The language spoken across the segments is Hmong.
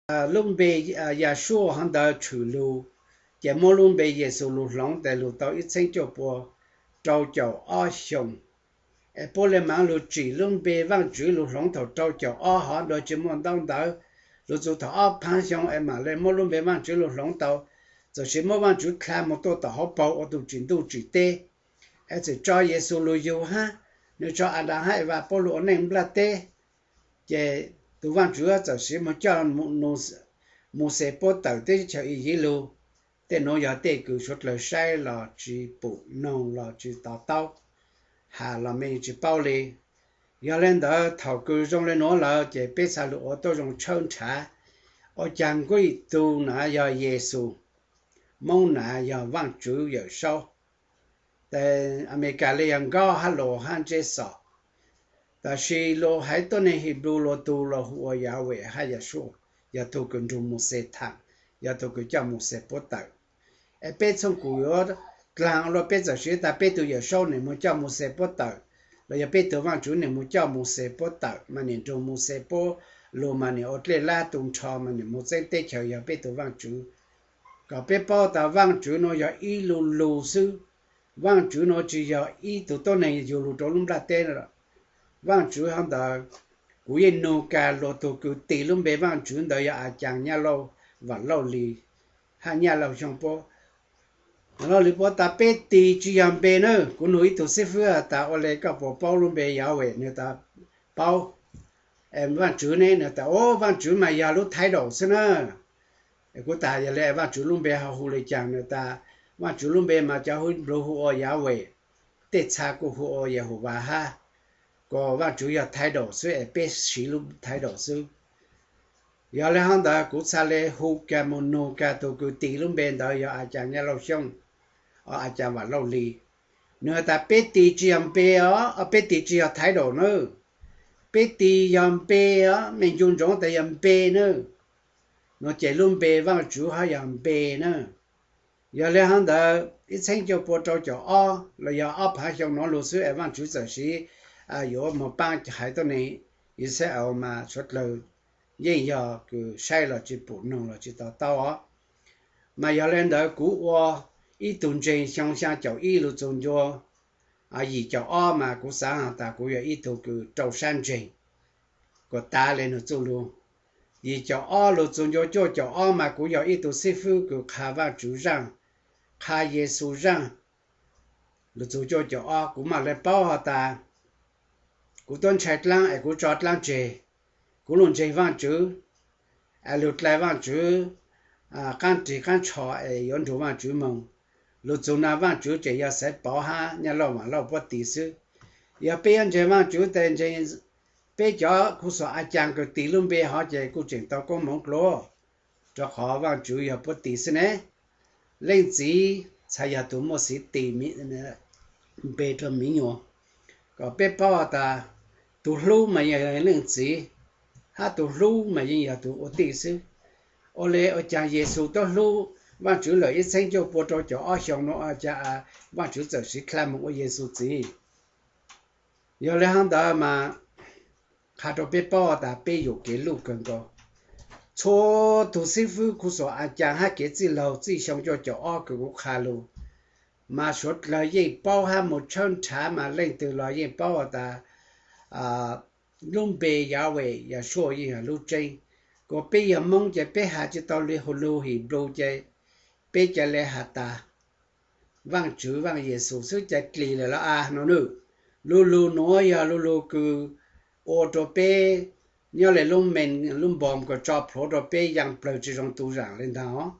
lub npe Yahshua hov ntawd tshwm lug, ces muab lub npe Yexus lug hloov tes lug tau ib txheeb cuaj pua rau caum ob xyoos. Es puab le maam lug tsim lub npe Vaajtswv lug hloov thaum rau caum ob hov dua tsi muaj ntaub ntawv, lug txug thaum ob phaav xyoo es maam le muab lub npe Vaajtswv lug hloov tau. Txawm sis muab Vaajtswv dlha moog tuaj tom hauv paug ua tug tsim ntuj tsim teb, es txawm tso Yexus lug yug hab, nwg tso Adas hab Evas puab lug ua neej nplaj teb, ces tug Vaajtswv txawm sis moog coj Muxes puab tawm teb chaws Iziv lug. Tej nuav yog tej kws suav dlawg saib los tsi pum, noog los tsi to taub, has los mej tsi paub li. Yog le ntawd thaum kws zoo le nuav lawm ces peb txhaj lug ua tuab zoo tshawb nrhav, ua caag kuj ib tug na yog Yexus, Moob na yog Vaajtswv Yawmsaub. Tes Amelikas le yog Nkaub hab Los hab Ntseb Xos. Tab sis lug haiv tuab neeg Hibru lug tug lug hu ua Yahweh hab Yahshua, yog tug kws nrug Muxes thaam, yog tug kws coj Muxes puab tawm. Es peb txhooj kuv yuav dlaag ua luaj, peb txawm siv tas peb tug Yawmsaub nwg moog coj Muxes puab tawm, los yog peb tug Vaajtswv nwg moog coj Muxes puab tawm mas nwg nrug Muxes puab lug mas nwg ua dlej lab tu nrho mas nwg moog txeeb teb chaws yog peb tug Vaajtswv. Kom peb paub tas Vaajtswv nuav yog ib lu lug xwb. Vaajtswv nuav tsi yog ib tug tuab neeg yug lug rua lub nplaj teb. Vaajtswv hov ntawd, kuv yeej nug kag luag tug kws tis lub npe Vaajtswv ntawd yog As Caas Nyaj Lauj, Vam Lauj Lis, hab Nyaj Lauj Xyooj puab. Lauj Lis puab tas peb tis tsi yog npe na. Kuv nug ib tug xib fwb has tas ua le koj puas paub lub npe Yahweh? Nwg tas paub. Es Vaajtswv ne? Nwg tas o, Vaajtswv mas yog lub title xwb na. Kuv tas yog le Vaajtswv lub npe ho hu le caag? Nwg tas Vaajtswv lub npe mas cov Hibru hu ua Yahweh, tej txha kuj hu ua Yehauvas hab. Kuas Vaajtswv yog title xwb es peb siv lub title xwb. Yog le hov ntawd kuv txhad le hu kag moog nug kag tug kws tis lub npe ntawd yog As Caas Nyaj Lauj Xyooj, o As Caas Vam Lauj Lis. Nwg has tas peb tis tsi yog npe os, peb tis tsi yog title na. Peb tis yog npe os, mej ncu ntsoov tas yog npe na. Nuav ces lub npe Vaajtswv hab yog npe na. Yog le hov ntawd ib txheeb cuaj pua rau caum ob los yog ob phaav xyoo nuav lug xwb es Vaajtswv txawm siv yuav moog paab haiv tuab neeg Yixalayees mas suav dlawg yeej yog kws saib los tsi pum, noog los tsi to taub os. Mas yog le ntawd kuv ua ib tug ntseeg xyoo xyaa caum ib lug txug ncua yim caum ob mas kuv xaav has tas kuv yog ib tug kws rau sab ntseeg, kuas tav le nwg txuj lug. Yim caum ob lug txug ncua cuaj caum ob mas kuv yog ib tug xib fwb kws qha Vaajtswv zaaj, qha Yexus zaaj. Lug txug cuaj caum ob kuv mam le paub has tas kuv tuab ntshai dlaab es kuv tso dlaab tseg. Kuv lug ntseeg Vaajtswv, es lug dlai Vaajtswv qaab rig qaab ntsho es yuav nrug Vaajtswv moog. Lug txug na Vaajtswv tseem yog Xaiv Pauv hab Nyaj Lauj Vam Lauj puab tis xwb. Yog peb yuav ntseeg Vaajtswv tes ntseeg peb cov khuv xuam As Caas kws tis lub npe hov ces kuj tseem tau koob moov dlua, rua qhov Vaajtswv yog puab tis xwb ne. Leej Txiv txhad yog tug muaj siv tis npe rua miv nyuas, kom peb paub tas tug hlub mas yeej yog Leej Txiv, hab tug hlub mas yeej yog tug ua tij xwb. Ua le ua caag Yexus tuab hlub Vaajtswv lawm ib txheeb cuaj pua rau caum ob xyoo nuav ua caag Vaajtswv txawm siv dlha moog ua Yexus txiv? Yog le hov ntawd mas qha rua peb paub tas peb yuam kev luj kawg nkaus. Txhua tug xib fwb khuv xuam As Caas hab kev txwj laug txij xyoo cuaj caum ob kws kuv qha lug, mas suav dlawg yeej paub hab moog tshawb nrhav mas leej twg los yeej paub has tas lub npe Yahweh Yahshua yeej yog lub tseeb. Kuas peb yog Moob ces peb has tsi tau le hu lug Hibru ces peb ca le has tas Vaajtswv Vaaj Yexus xwb ca dlig lawm los as no nawb. Lu lug nuav yog lu lug kws ua rua peb nyob le lub meej lub npoo kws tso plhuav rua peb yaa plawg tsi zoo tu zaam le ntaag,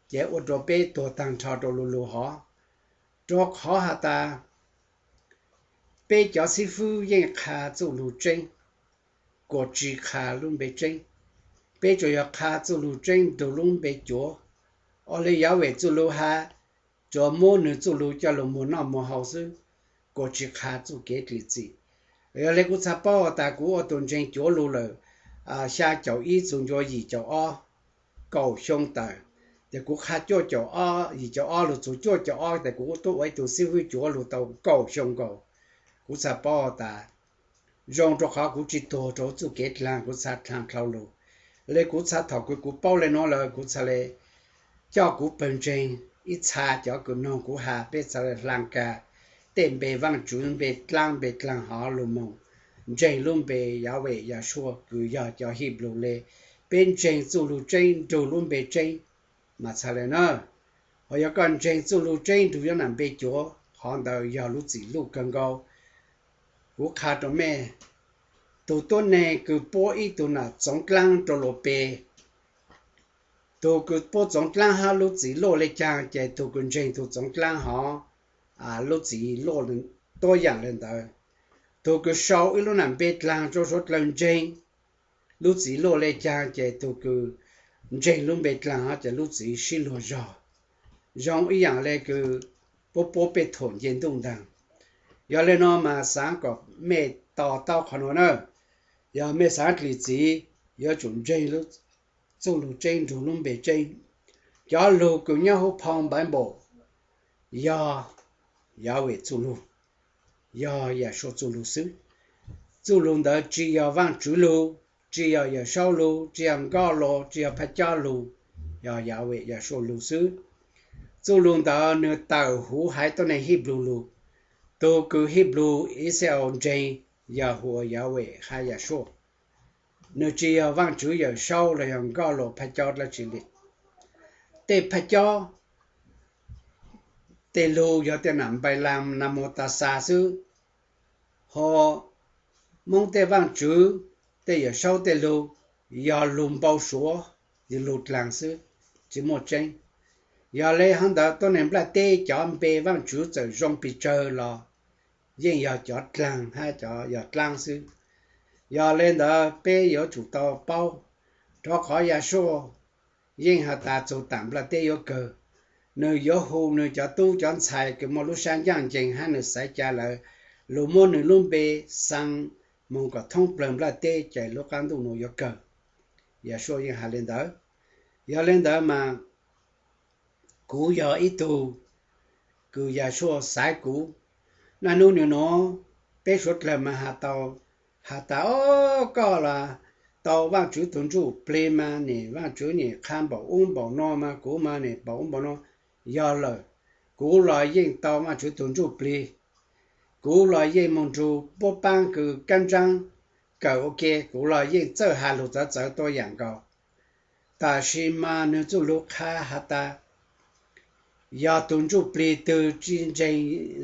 ces ua rua peb tuag taag nrho rua lu lug hov. Rua qhov has tas peb cov xib fwb yeej qha txuj lug tseeb, kuas tsi qha lub npe tseeb. Peb tsuas yog qha txuj lug tseeb nrug lub npe cuav. Ua le Yahweh txuj lug has, tsuas muab nwg txuj lug coj lug muag noj muag haus xwb, kuas tsi qha txuj kev dlim txim. Yog le kuv txhaj paub tas kuv ua tug ntseeg cuav lug lawm xyaa caum ib txug ncua yim caum ob, kaum xyoo tawm. Ces kuv qha cuaj caum ob, yim caum ob lug txug cuaj caum ob tes kuv tub ua ib tug xib fwb cuav lug tau kaum xyoo nkaus. Kuv txhaj paub tas zoo rua qhov kuv tsi tuag rua txuj kev dlaag, kuv txhaj dlaag dlhau lug. Le kuv txhaj thaum kws kuv paub le nuav lawm kuv txhaj le coj kuv pawg ntseeg ib txha cov kws noog kuv has, peb txhaj le hla kag tej npe vaaj tswv, npe dlaab, npe dlaag hov lug moog ntseeg lub npe Yahweh Yahshua kws yog cov Hibru le. Peb ntseeg txuj lug tseeb nrug lub npe tseeb mas txhaj le na. Ho yog koj ntseeg txuj lug tseeb nrug yuav nam npe cuav, qhov ntawd yog lub txim luj kawg nkaus. Kuv qha rua mej, tug tuab neeg kws puab ib tug nam txoov dlaab rua luas pes, tug kws puab txoov dlaab hab lub txim luj le caag ces tug kws ntseeg tug txoov dlaab hov lub txim luj tuab yaam le ntawd. Tug kws sau ib lub nam npe dlaag rua suav dlawg ntseeg, lub txim luj le caag ces tug kws ntseeg lub npe dlaag hov ces lub txim sib luag zog. Zoo ib yaam le kws puab puab peb thuam nce ntuj ntaag. Yog le nuav mas xaav kom mej to taub qhov nuav na. Yog mej xaav dlim txim, yuav tsum ntseeg lub txuj lug tseeb nrug lub npe tseeb. Cov lug kws nyob huv phoo Npaiv Npaum yog Yahweh txuj lug, yog Yahshua txuj lug xwb. Txuj lug ntawd tsi yog Vaajtswv lug, tsi yog Yawmsaub lug, tsi yog Nkauj Los, tsi yog Phaj Cob lug, yog Yahweh Yahshua lug xwb. Txuj lug ntawd nwg tawm huv haiv tuab neeg Hibru lug. Tug kws Hibru Israel ntseeg yog hu ua Yahweh hab Yahshua. Nwg tsi yog Vaajtswv Yawmsaub los yog Nkauj Los, Phaj Cob dlaab tsi le. Tej Phaj Cob tej lug yog tej nam npais las nas mos tas xas xwb. Ho Moob tej Vaajtswv, tej Yawmsaub tej lug yog lug npau suav, yog lug dlaag xwb, tsi muaj tseeb. Yog le hov ntawd tuab neeg nplaj teb cov npe Vaajtswv txawm zoo pes tsawg los yeej yog cov dlaag hab cov yog dlaab xwb. Yog le ntawd peb yuav tsum tau paub, rua qhov Yahshua yeej has tas txug taam nplaj teb yuav kawg, nwg yuav hu nwg cov tub cov ntxhais kws muaj lub sab ncaaj nceeg hab nwg xaiv ca lawm, lug muab nwg lub npe xaa moog kom thoob plawg nplaj teb ces lub qaab ntuj nuav yuav kawg. Yahshua yeej has le ntawd. Yog le ntawd mas kuv yog ib tug kws Yahshua xaiv kuv. Naj nub nwg nuav peb suav dlawg mas has tas, o, koj los tau Vaajtswv tug Ntsuj Plig mas nim Vaajtswv nim qha npaum ub npaum no mas kuv mas nim npaum ub npaum no. Yog lawm, kuv los yeej tau Vaajtswv tug Ntsuj Plig. Kuv los yeej moog nrug puab paab kws kaab ntsaab kawm ua ke, kuv los yeej txawj has lug txawv txawv tuab yaam nkaus. Tam sis mas nwg txuj lug qha has tas, yog tug Ntsuj Plig twg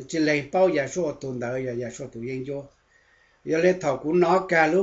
tsi leeg paub Yahshua, tug ntawd yog Yahshua tug yeeb ncuab. Yog le thaum kuv nov kag lub